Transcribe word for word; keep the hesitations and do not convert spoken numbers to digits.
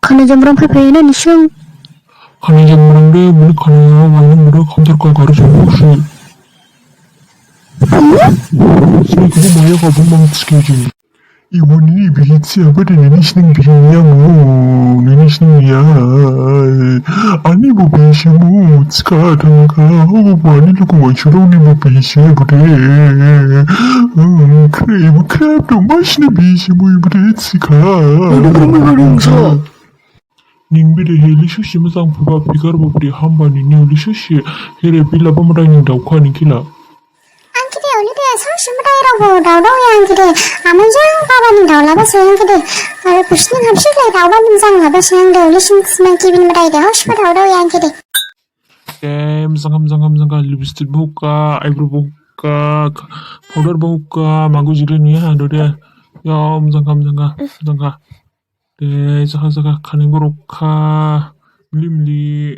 Khana jamrang phaiphai na nising. Khana jamrang de, bini khana ya, wani muda khamthar ka garu sabo si. Sini kudu maya ka bumang tski jini. Ibu nini bihik si apa de nini sining bihik ya mu, nini sining ya. Ani bu bihik si mu, tska thangka, ho bu ani luku wa churong ni bu bihik si bu de. Kre bu krep tu mas ni bihik si mu bu de tska. Ning bede he lisu si mojang phuba pigar bo bede hamba nini lisu si. Here bila ba mada ning daukha ning khila. Ang kide oli de sao si mada rao bo dao dao ya ang kide. Amai jang baba ning dao laba se ang kide. Aro kusni hamsi lai dao ba ning jang laba se ang de oli sing sma kibin mada de hos ba dao dao ya ang kide. Em jang ham jang ham jang ka lipstick bo ka, eyebrow bo ka, powder bo ka, magu jile ni ha do de. Ya om jang ham jang ka jang ka. De, jaka jaka khaning borok kha, mili mili,